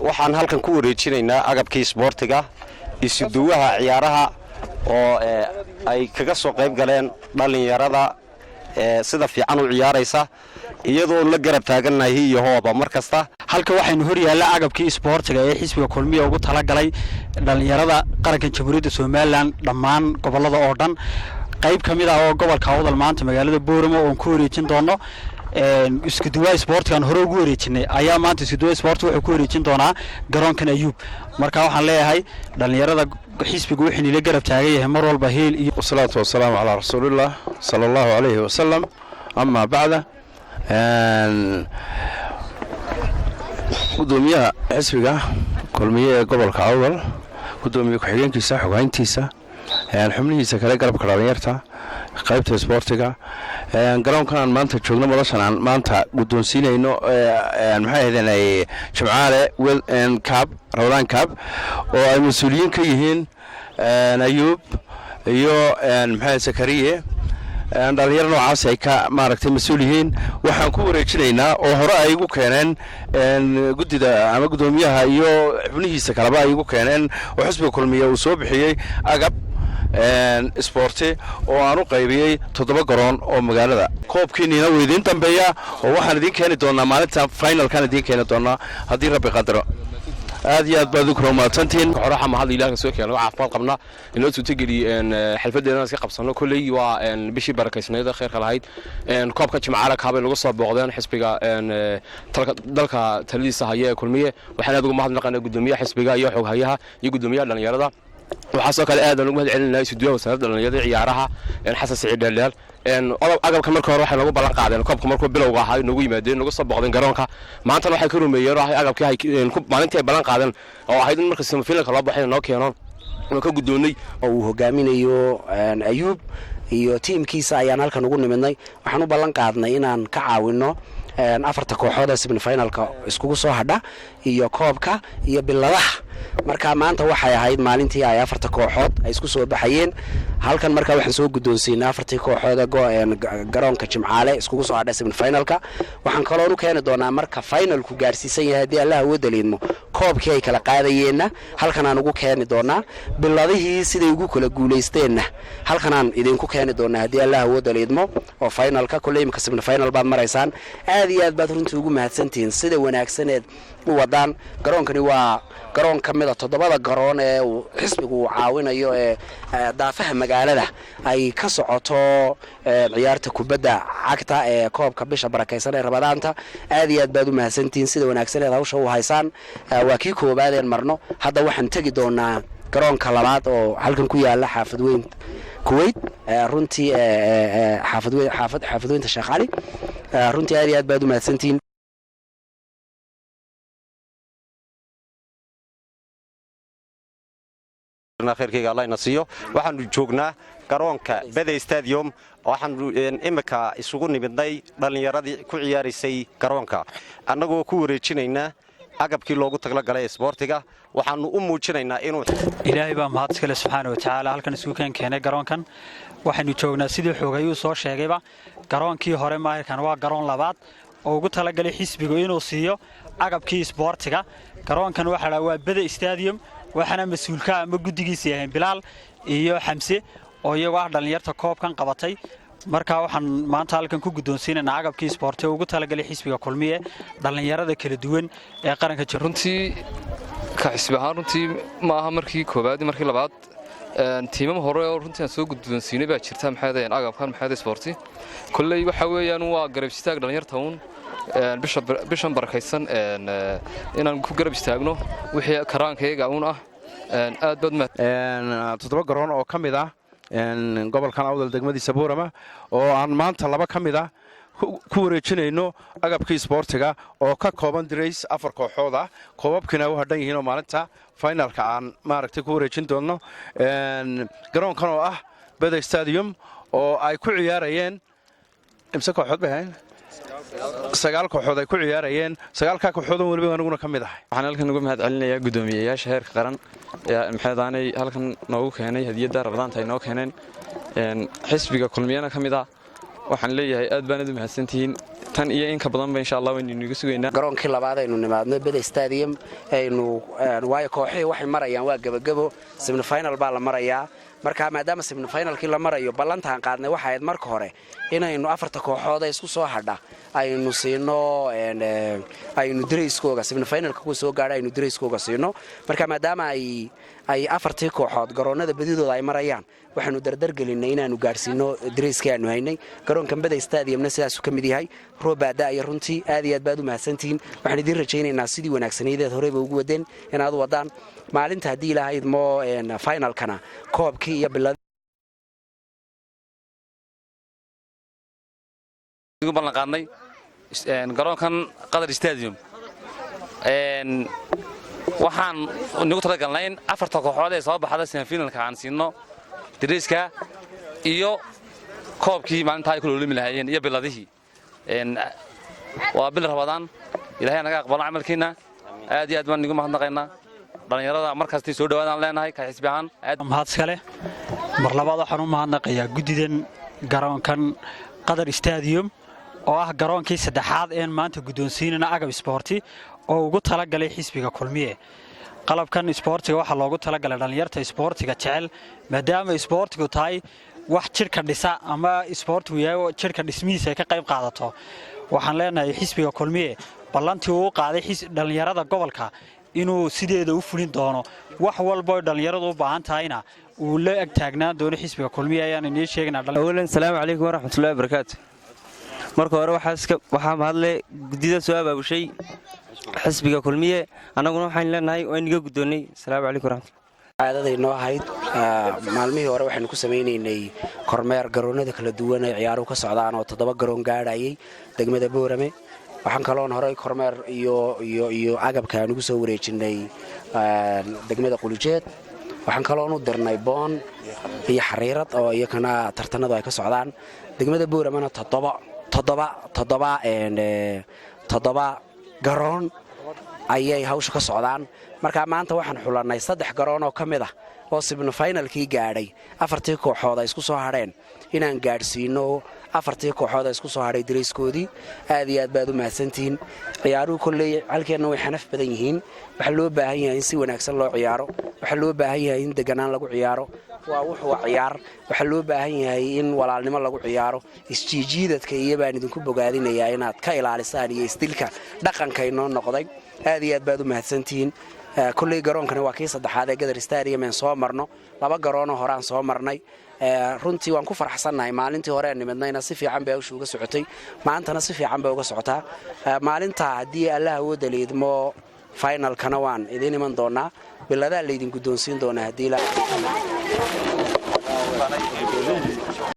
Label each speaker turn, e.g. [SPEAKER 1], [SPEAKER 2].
[SPEAKER 1] Waxaan halkan ku wareejinaynaa agabkii isboortiga, isuduwaha ciyaaraha oo ay kaga soo qayb galeen dhallinyarada sida fiican u ciyaaraysa, iyadoo la garab taagannahay iyo hooba mar kasta.
[SPEAKER 2] Halka waxaynu hor yaallaa agabkii isboortiga ee xisbiga Kulmiya ugu talagalay dhallinyarada qaranka Jamhuuriyadda Somaliland, dhammaan gobollada oo dhan. Qayb ka mid ah oo gobolka Awdal, maanta magaalada Boorama oon ku wareejin doono iskuduwaha isboortigaan hore ugu wareejinay, ayaa maanta iskuduwaha isboortiga wuxuu ku wareejin doonaa garoonkan Ayuub. Marka waxaan leeyahay dhallinyarada, xisbigu wuxuu nila garab taagan yahay mar walba heel iyo
[SPEAKER 3] Wasalaatu wasalaamu calaa rasuulillaah sala allahu calayhi wasalam, amaa bacda. Gudoomiyaha xisbiga Kulmiye ee gobolka Awdal, gudoomiye ku-xigeenkiisa, xoghayntiisa, xubnihiisa kale, garabka dhalinyarta, qaybta isboortiga, garoonkan aan maanta joogno, madashan aan maanta guddoonsiinayno, maxay ahaydeen, Jimcaale Cup, Ramadaan Cup, oo ay mas-uuliyiin ka yihiin Ayuub iyo maxay Sakariye, dhalinyaro noocaas ay ka maaragtay mas-uul yihiin, waxaan ku wareejinaynaa oo hore ay igu keeneen guddida ama guddoomiyaha iyo xubnihiisa kaleba ay igu keeneen oo xisbiga Kulmiye uu soo bixiyey agab isboorti oo aan u qaybiyey toddoba garoon oo magaalada. Koobkiinniina wuu idiin dambeeyaa oo waxaan idiin keeni doonaa maalinta finalkaan idiin keeni doonaa haddii Rabbi qadaro. Aad iyo aad baad idinkuna umahadsantihiin.
[SPEAKER 4] Hore mahad Ilaah soo keenay, caafimaad qabna inoo suurtageliyey xalfadeena iska qabsano. Kolley waa bishii barakaysnayd khayrka lahayd. Koobka Jimcaale Cup-ay nagu soo booqdeen xisbiga dalka taladiisa haya ee Kulmiye. Waxaan aad ugu mahadnaqaynaa gudoomiyaha xisbiga iyo xoghayaha iyo gudoomiyaha dhalinyarada. Waxaasoo kale aad aan ugu mahad celinaya isuduwaha wasaaradda dhalinyarada ciyaaraha, Xasan Siciid Dheeldheel. Agabka marka hore waxay noogu ballan qaadeen koobka markuu bilowga ahaa noogu yimaadeen, nagu soo booqdeen garoonka. Maantana waxay ka rumeeyeen oo agabkii maalintii ay ballan qaadeen oo ahayd in marka semifinalka loo baxay noo keeno, waan ka guddoonnay.
[SPEAKER 5] Oo uu hogaaminayo Ayuub iyo tiimkiisa ayaan halkan ugu nimidnay. Waxaan u ballan qaadnay inaan ka caawinno afarta kooxood ee semifinalka iskugu soo hadha iyo koobka iyo biladaha. Marka maanta waxay ahayd maalintii ay afarta kooxood ay isku soo baxayeen halkan. Marka waxaan soo guddoonsiinay afartii kooxood garoonka Jimcaale iskugu soo hadha semifinalka. Waxaan kaloon u keeni doonaa marka finalku gaarsiisan yahay, haddii Allah awoodda liidmo, koobkii ay kala qaadayeenna halkan aan ugu keeni doonaa, biladihii siday ugu kala guulaysteenna halkanaan idinku keeni doonaa, haddii Allah awoodda liidmo, oo finalka. Kolley imika semifinal baad maraysaan. Aad iyo aad baad runtii ugu mahadsantihiin sida wanaagsaneed u wadaan. Garoonkani waa garoon ka mida toddobada garoon ee uu xisbigu uu caawinayo ee daafaha magaalada ay ka socoto ciyaarta kubadda cagta ee koobka bisha barakaysan ee Ramadaanta. Aad iyo aad baad u mahadsantihiin sida wanaagsaneed hawsha u haysaan. Waa kii koowaadeen marno. Hadda waxaan tegi doonaa garoonka labaad oo halkan ku yaala xaafad weyn Kuwait, runtii xaafadweynta Sheekh Cali. Runtii aad iyo aad baad u mahadsantihiin.
[SPEAKER 1] Khayrkayga Allah ina siiyo. Waxaanu joognaa garoonka Bede Stadium. Waxaanu imika isugu nimidnay dhallinyaradii ku ciyaaraysay garoonka, annagoo ku wareejinaynaa agabkii loogu talagalay isboortiga. Waxaanu u muujinaynaa inuu
[SPEAKER 2] Ilaahay baa mahad iskale, subxaana wa tacaala, halkan isugu keenay garoonkan. Waxaynu joognaa, sidii xoogayuu soo sheegayba, garoonkii hore. Maahirkan waa garoon labaad oo ugu talagalay xisbigu inuu siiyo agabkii isboortiga. Garoonkan waxaa la waa Bede Stadium, waxaana mas-uulka ama guddigiisa yahayn Bilaal iyo Xamse oo iyagoo ah dhallinyarta koobkan qabatay. Marka waxaan maanta halkan ku guddoonsiinaynaa agabkii isboorti oo ugu talagalay xisbiga Kulmiye dhallinyarada kala duwan ee qaranka.
[SPEAKER 6] Runtii ka xisbi ahaan, runtii ma aha markii koowaad, markii labaad. Tiimam hore oo runtii aan soo guddoonsiinay baa jirta. Maxay agabkan, maxay isboorti? Kolley waxa weeyaan waa garab istaag dhallinyarta uun bishan barakaysan inaan ku garab istaagno wixii karaankayaga uun ah. Aad baad
[SPEAKER 3] Toddoba garoon oo ka mid ah gobolkan Awdal, degmadiisa Buurama, oo aan maanta laba ka mid ah ku wareejinayno agabkii isboortiga oo ka kooban dirays afar kooxood ah, koobabkiina u hadhan yihiin oo maalinta finalka aan maaragtay ku wareejin doonno. Garoonkan oo ah Beda Stadium oo ay ku ciyaarayeen, imse kooxood bay ahayn? Sagaal kooxood ay ku ciyaarayeen. Sagaalkaa kooxoodon weliba aniguna ka mid ahay.
[SPEAKER 7] Waxaan halkan uga mahad celinayaa guddoomiyeyaasha heerka qaran ee maxeedaanay halkan noogu keenay hadiyadda Ramadaanta ay noo keeneen, xisbiga Kulmiyana ka mid ah. Waxaan leeyahay aad baan aad u mahadsantihiin. Tan iyo inka badanba insha Allah waynu inaga sugaynaa.
[SPEAKER 5] Garoonkii labaad aynu nimaadno, Beda Stadium aynu, waayo kooxihii waxay marayaan waa gebagebo, semifinal baa la marayaa. Marka maadaama semifinalkii la marayo, ballantaan qaadnay waxa ahayd marka hore inaynu afarta kooxood ee isku soo hadha aynu siino, aynu darayskooga semifinalka kuwa soo gaadha aynu darayskooga siino. Marka maadaama ay afartii kooxood garoonnada badidooda ay marayaan, waxaanu dardargelinay inaanu gaadhsiino darayskii aanu haynay. Garoonkan Beda Stadiumna sidaasuu ka mid yahay. Roob baa da'aya. Runtii aad iyo aad baad u mahadsantihiin. Waxaan idiin rajaynaynaa sidii wanaagsanaydeed horeyba ugu wadeen inaad u wadaan. Maalinta haddii Ilaahay idmo finalkana koobkii iyo bilad
[SPEAKER 8] Ugu ballan qaadnay garoonkan Qadar Stadium, waxaan nagu talagalnay in afarta kooxood ee soo baxda semifinalka aan siino dariiska iyo koobkii maalintaa ay ku loolimi lahaayeen iyo biladihii. Waa bil Ramadaan, Ilahay naga aqbalo camalkiina. Aad iyo aad baan igu mahadnaqaynaa dhallinyarada. Markastay soo dhawaadaan leenahay ka xisbi ahaan.
[SPEAKER 2] Mahad iskale. Mar labaad waxaan u mahadnaqayaa guddidan garoonkan Qadar Stadium, oo ah garoonkii saddexaad een maanta guddoonsiinana agab isboorti oo ugu talagalay xisbiga Kulmiye. Qalabkan isboortiga waxaa loogu talagalay dhallinyarta isboortiga jecel, maadaama isboortigu tahay wax jidhka dhisa ama isboortigu yahay jidhka dhismihiisa ay ka qayb qaadato. Waxaan leenahay xisbiga Kulmiye ballantii uu qaaday dhallinyarada gobolka inuu sideeda u fulin doono, wax walba oy dhallinyaradu u baahan tahayna uu la ag taagnaan doono xisbiga Kulmiye ayaan inii sheegnaa.
[SPEAKER 7] Awalan, salaamu calaykum waraxmatullahi wabarakaatu. Marka hore waxaa mahadle guddida soo abaabushay xisbiga Kulmiye. Annaguna waxaan leenahay waa inaga guddoonnay. Asalaamu calaykum waraxmatullah.
[SPEAKER 5] Caadaday noo ahayd, maalmihii hore waxaynu ku samaynaynay kormeer garoonnada kala duwan ay ciyaaruhu ka socdaan oo 7 garoon gaadhayay degmada Boorame. Waxaan kaloon horey kormeer iyo agabka aan ugu soo wareejinay degmada Qulijeed. Waxaan kaloon u dirnay Boon iyo Xariirad oo iyakana tartanadu ay ka socdaan. Degmada Booramena toddoba toddoba toddoba toddoba garoon ayay hawsha ka socdaan. Marka maanta waxaan xulannay saddex garoon oo ka mid ah oo semifinalkii gaadhay, afartii kooxood ay isku soo hadheen, inaan gaadhsiino afartii kooxood ay isku soo hadhay darayskoodii. Aad iyo aad baad u mahadsantihiin. Ciyaaruhu kolley halkeenna way xanaf badan yihiin. Waxaa loo baahan yahay in si wanaagsan loo ciyaaro. Waxaa loo baahan yahay in deganaan lagu ciyaaro. Waa wuxuu ciyaar. Waxaa loo baahan yahay in walaalnimo lagu ciyaaro. Isjiijiidadka iyo baan idinku bogaadinayaa inaad ka ilaalisaan iyo isdilka dhaqanka inoo noqday. Aad iyo aad baad u mahadsantihiin. Kolley garoonkani waa kii saddexaad ee Gadar Stadium een soo marno. Laba garoonoo horaan soo marnay. Runtii waan ku faraxsannahay. Maalintii hore aan nimidnayna si fiican bay hawsha uga socotay, maantana si fiican bay uga socotaa. Maalinta haddii Allah awoodda liidmo finalkana waan idiin iman doonaa, biladaa laydin guddoonsiin doonaa haddii.